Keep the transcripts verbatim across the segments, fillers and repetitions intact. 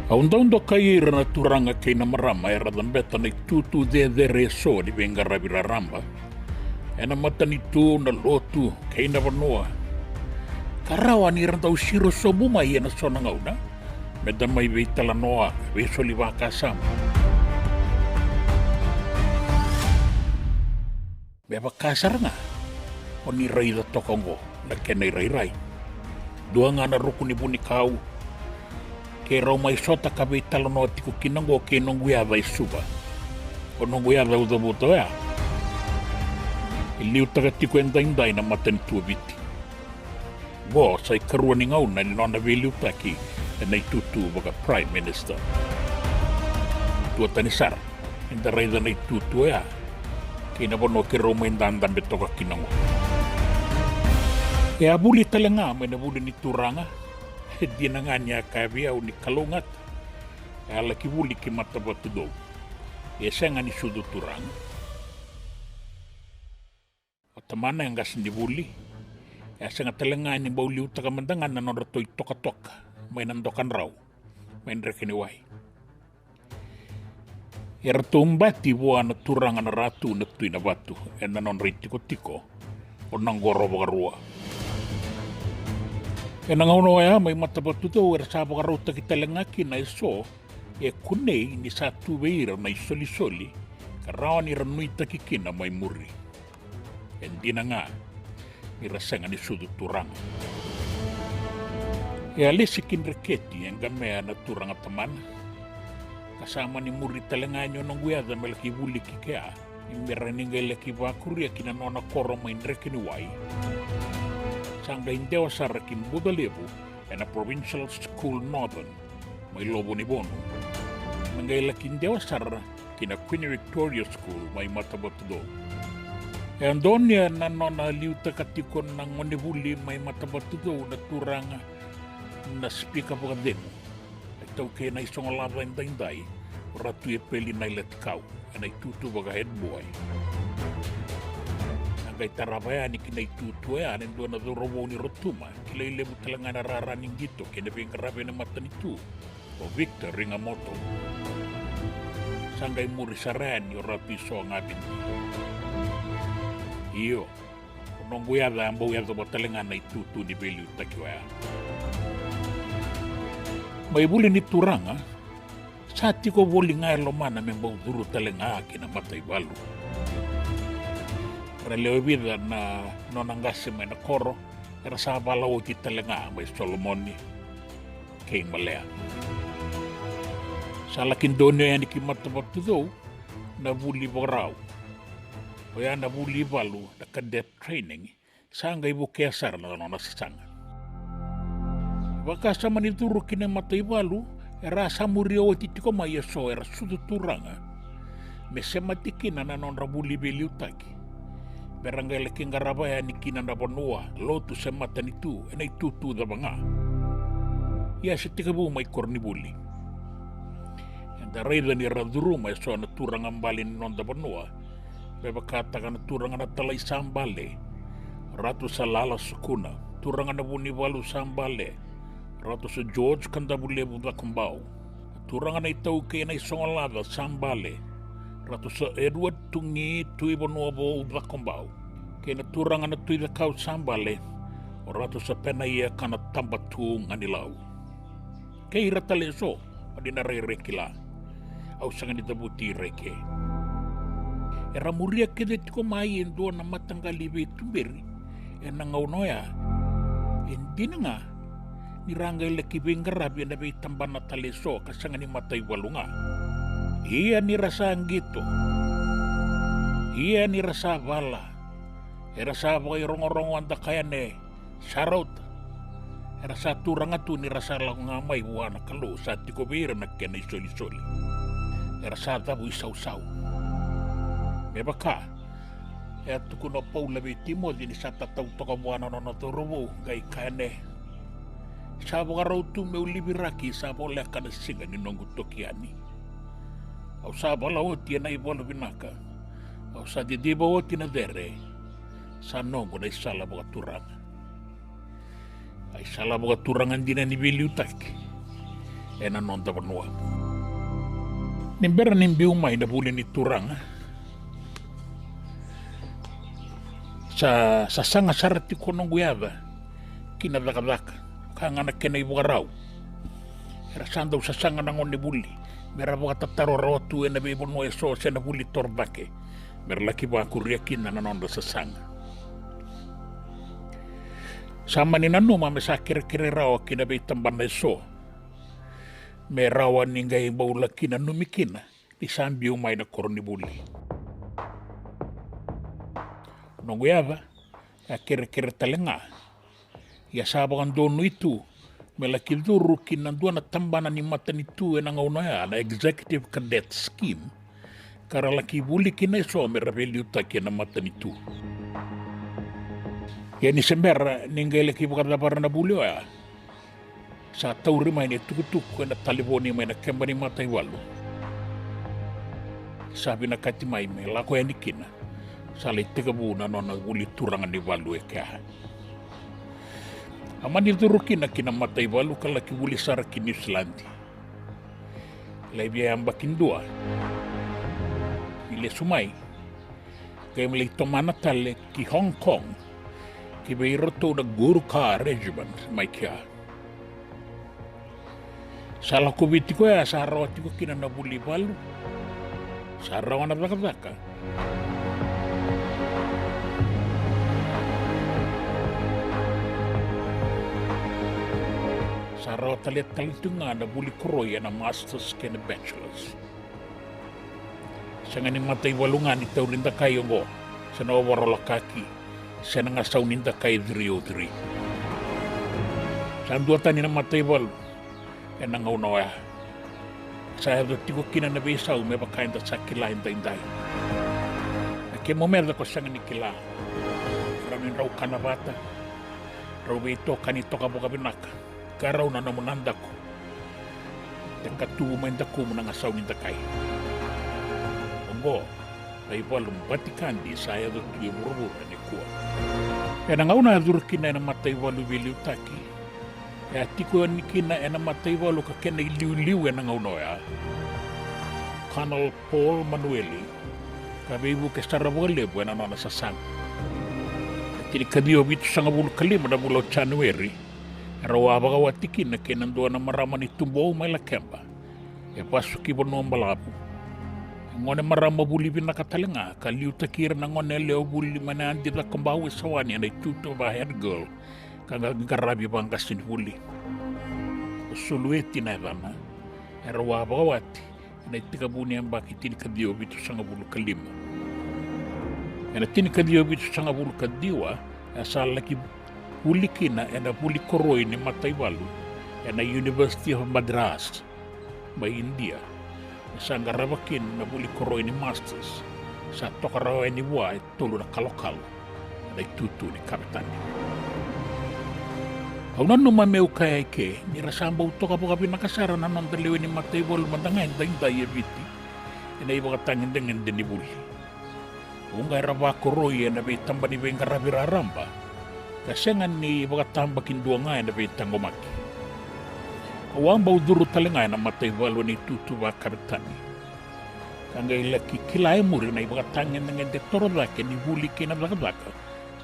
Au dau dokai ira na turaga kei na marama era cabeta na itutu cecere eso ni veiqaravi raraba ena matanitu, na lotu kei na vanua, ka rawa ni ra dau siro sobu mai ena so na gauna me da mai veitalanoa, veisoli vakasama. Me vaka sara ga o ni raica toka oqo na kena irairai. Dua ga na ruku ni vunikau keirau mai sota ka veitalanoa tiko kina oqo kei noqu yaca e Suva. O noqu yaca au cavuta oya e liutaka tiko edaidai na matanitu o Viti. Oqo sa ikarua ni gauna ni nona veiliutaki ena itutu vaka Prime Minister. Tua tani sara eda raica na itutu oya kei na vanua keirau mai dadabe toka kina oqo. E a vuli tale ga mai na vuli ni turaga. E dina ga ni a kaya vei au ni kalougata, e a laki vuli ki Matavatucou. E sega ni sucu turaga. O tamana e qase ni vuli. E a sega tale ga ni bau liutaka mada ga na nodratou itokatoka mai na dokadrau mai Drekeniwai. E ratou bati vua na turaga na Ratu na Tui Navatu ena nodra itikotiko o Naqoro Vakarua. Ena gauna oya mai Matavatucou era sa vakarautaki tale ga kina eso e kunei ni sa tu vei ira na isolisoli ka rawa ni ra nuitaki kina mai muri. E dina ga ni ra sega ni sucu turaga. E a lesi ki Dreketi e qamea na turaga tamana, ka sa mani muri tale ga yani o noqu yaca me laki vuli ki kea, ni me ra ni qai laki vakuria ki na nona koro mai Drekeniwai. Sa qai dewa sara ki Bucalevu ena Provincial School Northern mai Lovonivonu, me qai laki dewa sara ki na Queen Victoria School mai Matavatucou. E a donuya na nona liutaka tiko na gonevuli mai Matavatucou na turaga na sipika vakacegu, na iTaukei na iSogolaca edaidai, o Ratu Epeli Nailatikau, ena itutu vaka head boy. A qai tarava yani ki na itutu oya na dua na cauravou ni Rotuma, kilai levu tale ga ena rara ni qito kei na veiqaravi ena matanitu, o Victor Rigamoto. Sa qai muri sara yani o Ratu Iso Gavini. Io, o noqu yaca a bau yacova tale ga na itutu ni veiliutaki oya. Mai vuli ni turaga, sa tiko voli ga e lomana me bau curu tale ga ki na mataivalu. Ra lewe vica na nona qase mai na koro era sa vala oti tale ga mai Solomoni kei Malea. Sa laki donuya yani ki Matavatucou na vuli vakarau, oya na vuli ivalu na cadet training, sa qai vukea sara na nona sasaga. Vaka sa mani curu ki na mataivalu, era sa muria oti tiko mai eso era sucu turaga me semati kina na nodra vuli veiliutaki, me ra qai laki qarava yani kina na vanua, lotu se matanitu ena itutu cava ga. Ia se tekivu mai koronivuli. Eda raica ni ra curuma eso na turaga bale ni noda vanua, me vakataka na turaga na Talai Sa Bale, Ratu Sa Lala Sukuna, turaga na Vunivalu Sa Bale, Ratu Sa George Kadavulevu Cakobau, turaga na iTaukei na iSogolaca Sa Bale, Ratu Sa Edward Tugi Tuivanuavou Cakobau, kei na turaga na Tui Cakau Sa Bale, o Ratu Sa Penaia Kanatabatu Ganilau. Kei ira tale eso o ni na rairai kila. Au sega ni cavuti ira eke. Era muria kece tiko mai e dua na mataqali veituberi ena gauna oya. E dina ga ni ra qai laki veiqaravi ena veitabana tale eso ka sega ni mataivalu ga. Ia ni ra sa qito, ia ni ra sa vala, era sa vakairogorogo, eda kaya ne, sa rauta. Era sa turaga tu ni ra sa lako ga mai vua na Kalou, sa tiko vei ira na kena isolisoli. Era sa cavu isausau. Me vaka e a tukuna o Paula vei Timoci ni sa tatau toka vua na nona cauravou, qai kaya ne, sa vakarau tu meu liviraki, sa voleka na siga ni noqu toki yani. Au sa vala oti ena ivalu vinaka. Au sa ciciva oti na cere. Sa noqu na isala vakaturaga. A isala vakaturaga dina ni veiliutaki. ena noda vanua. Ni bera ni biu mai na vuli ni turaga, sa sasaga sara tiko noqu yaca ki na cakacaka, ka ga na kena ivakarau. Era sa dau sasaga na gonevuli me ra vakatataro rawa tu ena veivanua eso se na vuli torocake, me ra laki vakuria kina na nodra sasaga. Sa mani nanuma me sa kerekere rawa ki na veitabana eso me rawa ni qai bau laki nanumi kina ni sa biu mai na koronivuli. Noqu yaca a kerekere tale ga. Ia sa vakadonui tu me laki curu ki na dua na tabana ni matanitu ena gauna oya, na Executive Cadet Scheme, ka ra laki vuli kina eso me ra veiliutaki ena matanitu. Ia ni se bera ni qai laki vakacavara na vuli oya, sa tauri mai na itukutuku ena talevoni mai na keba ni mataivalu. Sa vinakati mai me lako yani kina, sa lai tekivu na nona vuli turaga ni valu e kea. A mani curu kina ki na mataivalu ka laki vuli sara ki Niusiladi. Lai via yabaki dua ni lesu mai, qai mai lai tomana tale ki Hong Kong ki vei iratou na Gurkha Regiment mai kea. Sa lako vei tiko ya sa rawa tiko kina na vuli valu, sa rawa na cakacaka. Sa rawa tale tale tiko ga na vuli koroi ena masters kei na bachelors. Sega ni mataivalu ga ni tauri dakai oqo, se na ovarolo kaki, se na gasau ni dakai three oh three. Sa duatani na mataivalu ena gauna oya. Sa yaco tiko kina na veisau me vaka eda sa kila edaidai. Na kemu meca ko sega ni kila, rau ni drau kana vata, drau veitokani toka vakavinaka, ka rau na nomu nadaku. Te katuvu mai dakumu na gasau ni dakai. Oqo na ivalu batikadi sa yaco tu e vuravura nikua. Ena gauna a curu kina ena mataivalu veiliutaki, e a tiko yani kina ena mataivalu ka kena iliuliu ena gauna oya, Colonel Paul Manueli, ka veivuke sara vakalevu ena nona sasaga. Na tinikaciwa vitusagavulu ka lima na vula o Janueri, e rau a vakawati kina kei na dua na marama ni Tubou mai Lakeba, e vasu ki Vanua Balavu. E gone marama vuli vinaka tale ga, ka liutaki ira na gone yalewa vuli mai na Adi Cakobau e Sawani ena itutu vaka head girl, ka qa-, qaravi vaqasenivuli. O Sulueti na yacana. E rau a vakawati ena itekivu ni yabaki tinikaciwa vitusagavulu ka lima. Ena tinikaciwa vitusagavulu ka ciwa, e sa laki vuli kina ena vuli koroi ni mataivalu ena University of Madras mai Idia. E sa qarava kina na vuli koroi ni masters, sa toka rawa yani vua e tolu na kalokalo ena itutu ni kavetani. Au nanuma meu kaya eke ni ra sa bau toka vakavinaka sara na noda lewe ni mataivalu mada ga edaidai e Viti ena ivakatagedegede ni vuli. Vuqa era vakoroi ena veitaba ni veiqaravi raraba, ka sega ni vakatabakidua ga ena veitaqomaki. Au a bau curu tale ga ena mataivalu ena itutu vakavetani, ka qai laki kila e muri na ivakatagedegede torocake ni vuli kei na cakacaka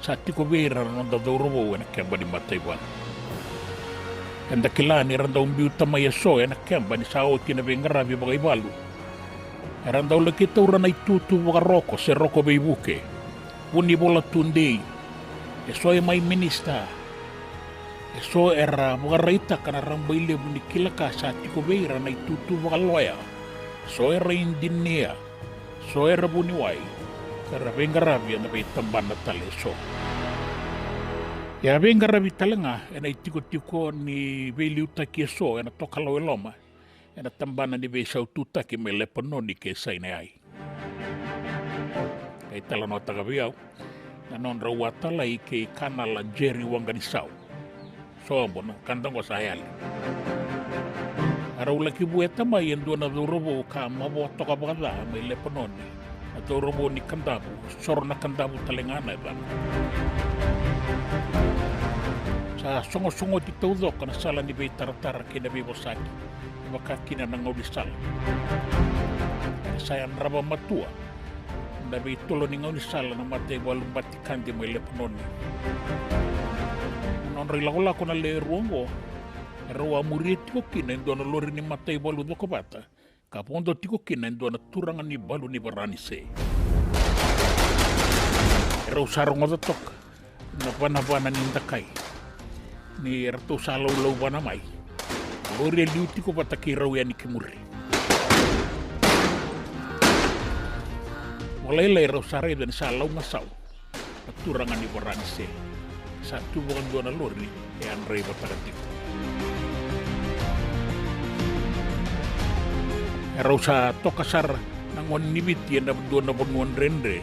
sa tiko vei ira na noda cauravou ena keba ni mataivalu. Eda kila ni ra dau biuta mai eso ena keba ni sa oti na veiqaravi vakaivalu. Era dau laki taura na itutu vakaroko se roko veivuke, vunivola tudei, eso e mai minisita. Eso era vakaraitaka na rabailevu ni kila ka sa tiko vei ira na itutu vakaloya. So era idinia, so era vuniwai, ka ra veiqaravi ena veitabana tale eso. Ia veiqaravi tale ga ena itikotiko ni veiliutaki eso ena tokalau e loma, ena tabana ni veisaututaki mai Lepanoni kei Saineai. Qai talanoataka vei au na nodrau a talai kei Kanala Jerry Waqanisau. Sobo na ka da qo sa yali. A rau laki vueta mai e dua na cauravou ka mavoa toka vakaca mai Lepanoni, na cauravou ni Kadavu, Soro na Kadavu tale ga na yacana. Sa sogosogoti taucoko na sala ni veitaratara kei na veivosaki. vaka kina na gaunisala. Era sa yadrava matua na veitolo ni gaunisala na mataivalu Batikadi mai Lepanoni. Na nodra ilakolako na lewe rua oqo, erau a muria tiko kina e dua na lori ni mataivalu cokovata ka vodo tiko kina e dua na turaga ni valu ni Varanise. Erau sa rogoca toka na vanavana ni dakai ni ratou sa laulauvana mai. Lori e liu tiko vata kei rau yani ki muri. Vakalailai rau sa raica ni sa laugasau na turaga ni Varanise. Sa tu vakadua na lori e a draivataka tiko. Erau sa toka sara na gone ni Viti ena dua na vanua dredre,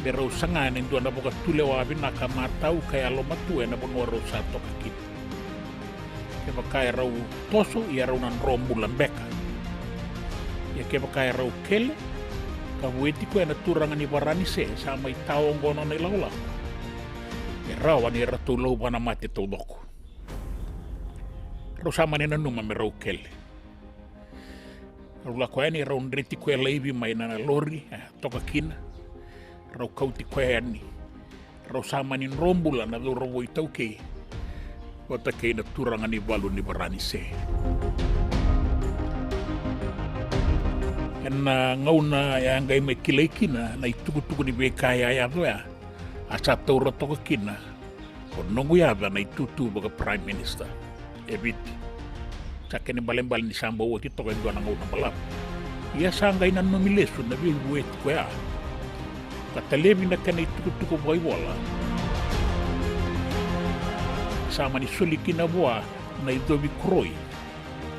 me rau saga ena dua na vakatulewa vinaka matau ka yalomatua ena vanua rau sa toka kina. Kevaka erau toso, ia rau na dro bula beka. Ia kevaka erau kele ka vueti koya na turaga ni Varanise sa mai tao oqo na nona ilakolako, e rawa ni ratou lauvana mate taucoko. Rau sa mani nanuma me rau kele. Rau lako yani, rau dreti koya laivi mai na lori, e, toka kina. Rau kauti koya yani. Rau sa mani dro bula na cauravou iTaukei vata kei na turaga ni valu ni Varanise. Ena gauna e a qai mai kilai kina na itukutuku ni veika e a yaco ya, a sa taura toka kina o Noguyaca na itutu vaka Prime Minister e Viti. Sa kena ibalebale ni sa bau oti toka e dua na gauna balavu. Ia sa qai nanumi lesu na veivueti koya ka talevi na kena itukutuku vakaivola. Sa mani soli kina vua na icovi koroi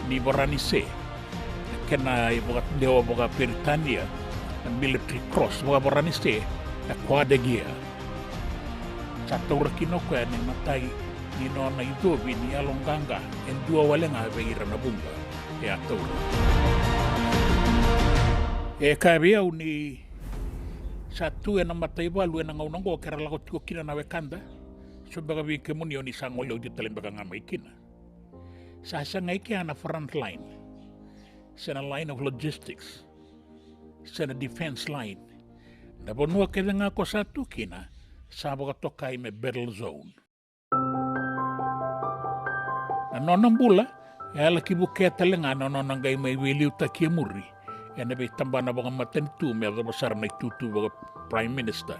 ni Varanise, na kena ivakadewa vakaperitania, na military cross vakavaranise, na Croix de Guerre. Sa taura kina o koya na imatai ni nona icovi ni yaloqaqa e dua wale ga vei ira na vuqa e a taura. E kaya vei au ni sa tu ena mataivalu ena gauna oqo ke ra lako tiko kina na wekada. So beka vei kemuni o ni sa gole oti tale beka ga mai kina. Sa sega i kea na front line, se na line of logistics, se na defense line. Na vanua kece ga ko sa tu kina, sa vakatokai me battle zone. Na nona bula, e a laki vukea tale ga na nona qai mai veiliutaki e muri ena veitabana vakamatanitu me yacova sara na itutu vaka Prime Minister.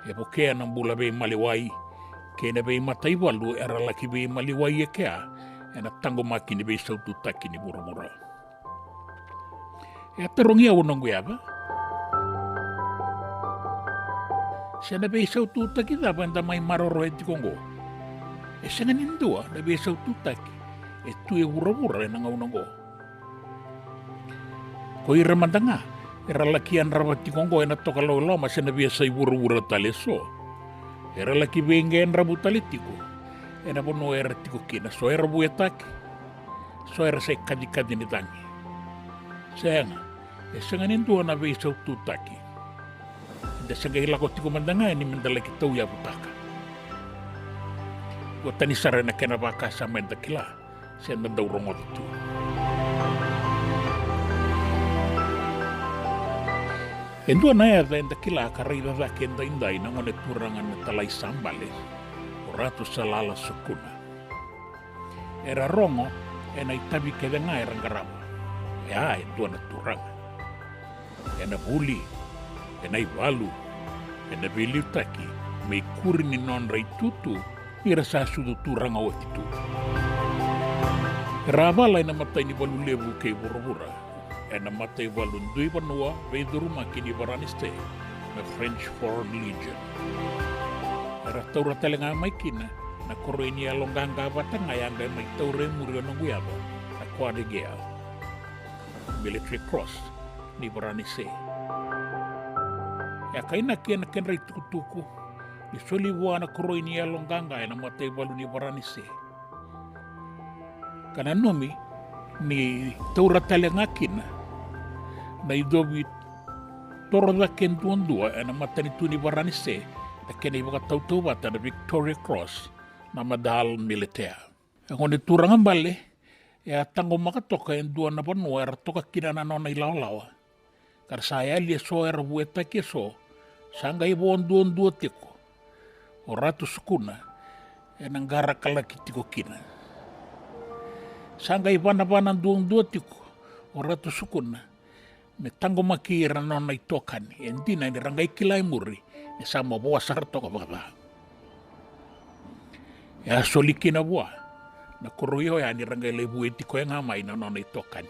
E vukea na bula veimaliwai kei na veimataivalu era laki veimaliwai e kea ena taqomaki ni veisaututaki ni vuravura. E a tarogi au o Noguyaca, se na veisaututaki cava eda mai maroroya tiko oqo? E sega ni dua na veisaututaki e tu e vuravura ena gauna oqo. Ko ira mada ga era laki yadrava tiko oqo ena tokalau e loma se na veiyasai vuravura tale eso, era laki veiqedravu tale tiko ena vanua era tiko kina. So era vuetaki, so era sa ikacikaci ni cagi. Sega, e sega ni dua na veisaututaki. Eda se qai lako tiko mada ga yani meda laki tauyavutaka. Dua tani sara ena kena vakasama eda kila se da dau rogoca tu. E dua na yaca eda kila ka raica cake edaidai na gone turaga na talai sa bale, o Ratu Salala Sukuna. Era rogo ena itavi kece ga era qarava. E a, e dua na turaga. Ena vuli, ena ivalu, ena veiliutaki me ikuri ni nodra itutu ni ra sa sucu turaga oti tu. Era a vala ena matai ni valu levu kei vuravura, ena mataivalu dui vanua veicurumaki ni Varanise, na French Foreign Legion. Era taura tale ga mai kina na koroi ni yaloqaqa vata ga e a qai mai taura e muri o Noguyaca, na Croix de Guerre, military cross ni Varanise. E a kainaki ena kedra itukutuku ni soli vua na koroi ni yaloqaqa ena mataivalu ni Varanise, ka nanumi ni taura tale ga kina na icovi toro cake duadua ena matanitu ni Varanise, na kena ivakatautauvata na Victoria Cross, na Médaille Militaire. A gone turaga bale E a taqomaka toka e dua na vanua era toka kina na nona ilawalawa, ka ra sa yali eso era vuetaki eso, sa qai vo duadua tiko. O Ratu Sukuna ena qara kalaki tiko kina. Sa qai vanavana duadua tiko o Ratu Sukuna me taqomaki ira na nona itokani. E dina ni ra qai kila e muri ni sa mavoa sara toka vakaca. E a soli kina vua na koroi oya ni ra qai lai vueti koya ga mai na nona itokani.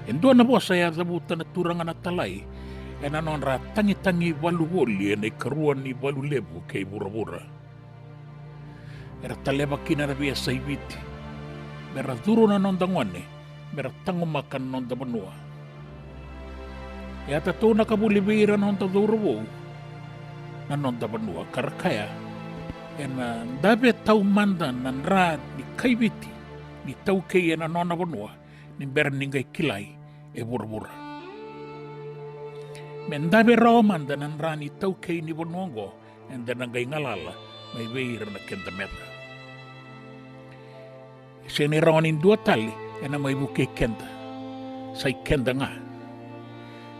E dua na vosa e a cavuta na turaga na talai ena nodra tagitagi valu voli ena ikarua ni valu levu kei vuravura. Era taleva kina na veiyasai Viti me ra curu na noda gone me ra taqomaka na noda vanua. E a tataunaka voli vei ira na noda cauravou na noda vanua, ka ra kaya, ena dave taumada na dra ni kaiviti ni taukei ena nona vanua ni bera ni qai kilai e vuravura. Me dave rawa mada na dra ni taukei ni vanua oqo, eda na qai galala mai vei ira na keda meca. E sega ni rawa ni dua tale ena mai vukei keda, sa i keda ga.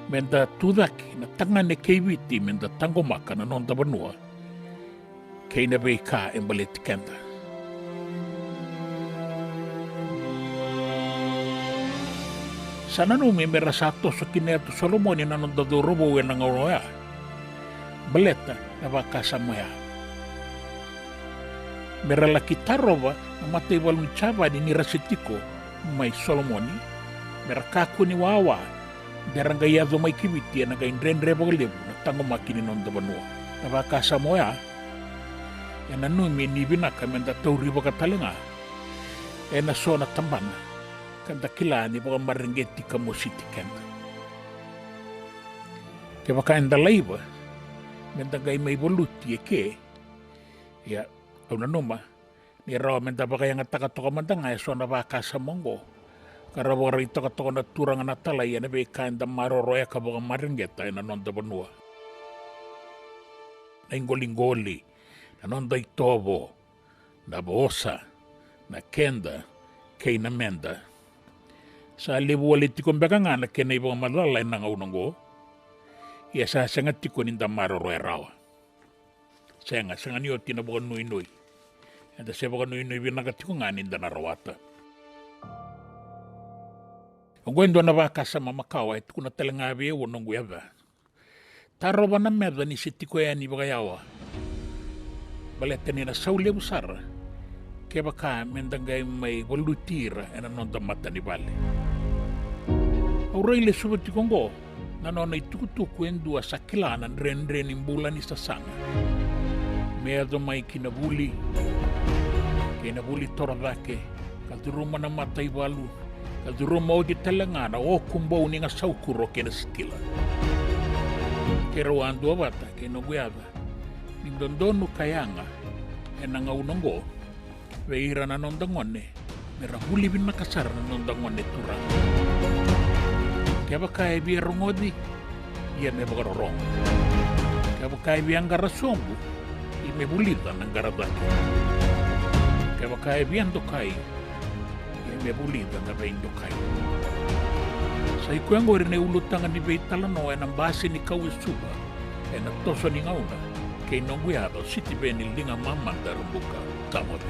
Meda tucake na tagane kei Viti meda taqomaka na noda vanua kei na veika e baleti keda. Sa nanumi me ra sa toso ki na Yatu Solomoni na noda cauravou ena gauna oya, baleta na vakasama oya. Me ra laki tarova na mataivalu ni Javani ni ra se tiko mai Solomoni, me ra kakua ni wawa de ra qai yaco mai ki Viti, ena qai dredre vakalevu na taqomaki ni noda vanua. Na vakasama oya e nanumi ni vinaka meda taurivaka tale ga ena so na tabana ka da kila ni vakamareqeti ka mositi keda. Kevaka eda laiva meda qai mai valuti eke, ia, au nanuma ni rawa meda vakayagataka toka mada ga eso na vakasama oqo, ka ra vakaraitaka toka na turaga na talai ena veika eda maroroya ka vakamareqeta ena noda vanua. Na iqoliqoli, na noda itovo, na vosa, na keda kei na meda. Sa levu wale tiko beka ga na kena ivakamacala ena gauna oqo, ia sa sega tiko ni da maroroya rawa. Sega, sega ni oti na vakanuinui. Eda se vakanuinui vinaka tiko ga ni da na rawata. Oqo e dua na vakasama makawa e tukuna tale ga vei au o noqu yaca. Tarova na meca ni se tiko yani vakayawa, baleta ni na sau levu sara kevaka meda qai mai valuti ira ena noda matanivale. Au railesuva tiko oqo na nona itukutuku e dua sa kila na dredre ni bula ni sasaga, me yaco mai ki na vuli, kei na vuli torocake, ka curuma na mataivalu, ka curuma oti tale ga na oku bau ni gasaukuro kei na sitila. Keirau a duavata kei noqu yaca ni dodonu ka yaga ena gauna oqo vei ira na noda gone, me ra vuli vinaka sara na noda gone turaga. Kevaka e via rogoci, ia me vakarorogo. Kevaka e via qara sobu, ia me vulica na qara cake. Kevaka e via dokai, ia me vulica na veidokai. Sa i koya oqori na iulutaga ni veitalanoa ena basi ni kau e Suva ena toso ni gauna, kei noqu yaca o Sitiveni Ligamamada Rabuka. Ka moce.